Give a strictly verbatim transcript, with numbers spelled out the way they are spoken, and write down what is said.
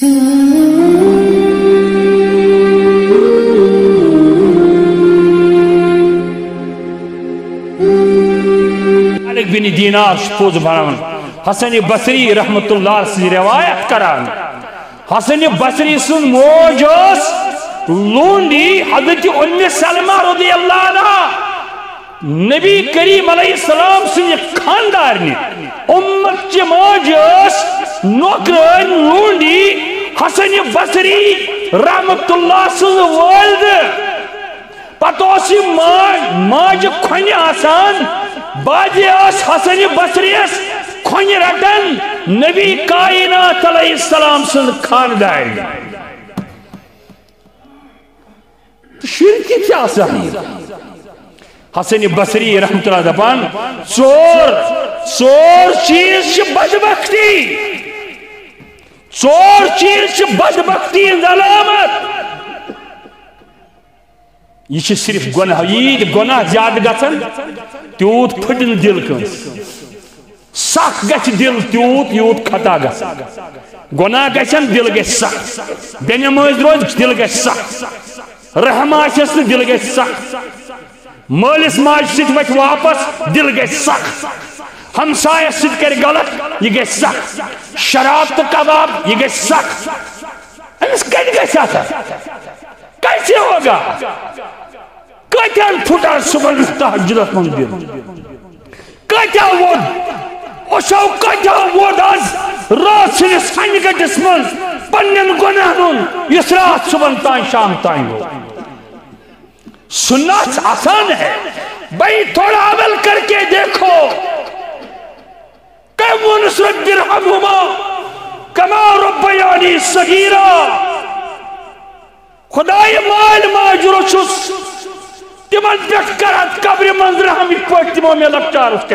مالک بن دینار چھُ پوٚز وَنان، حسن بصری رحمت اللہ سٕنٛز روایت کران۔ حسن بصری سٕنٛز موج ٲس لونڈی حضرت ام سلمہ رضی اللہ عنہا، نبی کریم علیہ السلام سٕنٛزِ خاندارنہِ۔ امت چہِ ماجہِ ٲس نوکرٲنۍ لونڈی حسن بصری رحمت اللہ سٕنٛز والدہ۔ پتہٕ اوس یہِ ما-، ماجہِ کھۄنہِ آسان، بعدِ ٲس حسن بصریَس کھۄنہِ رٹان نبی کائنات علیہ السلام سٕنٛز خاندارنہِ۔ تہٕ شُرۍ کِتھ چھِ آسان؟ حسن بصری رحمت اللہ دپان، ژور، ژور چیز چھِ بدبختی، ژور چیز چھِ بدبختی ہٕنٛز علامت۔ یہِ چھِ صرف گۄناہ، ییٖتۍ گۄناہ زیادٕ گژھن، تیوٗت پھٕٹن دِل کٲنٛسہِ۔ سخ گژھِ دِل تیوٗت، یوٗت خطا گژھِ۔ گۄناہ گژھن، دِل گژھِ سخ۔ بے نمٲز روزِ، دِل گژھِ سخ۔ رحم آسٮ۪س نہٕ، دِل گژھِ سخ۔ مٲلِس ماجہِ سۭتۍ وَتھِ واپس، دِل گژھِ سخ۔ ہمسایس سۭتۍ کرِ غلط، یہِ گژھِ سخ۔ شراب تہٕ کباب، یہِ گژھِ سخ۔ أمِس کتہِ گژھِ آسان؟ کیسے ہوگا؟ کتہِ پھُٹان صبحن تہجدس منٛز دِل؟ کتہِ ووٚد؟ أسۍ آو کتہِ ووٚد آز رٲژ سٕنٛدِس انہِ گٔٹِس منٛز پننٮ۪ن گۄناہن ہُنٛد، یُس راتھ صبحن تام شام تام گوٚو؟ سنت آسان ہے، بھائی، تھوڑا عمل کر کے دیکھو۔ کم وونس رب ارحمہما کما ربیانی صغیرا۔ خدای، مالۍ ماجہِ رچھُس، تِمن پٮ۪ٹھ کر اتھ قبرِ منٛز رحم، یِتھ پٲٹھۍ تِمو مےٚ لۄکچارس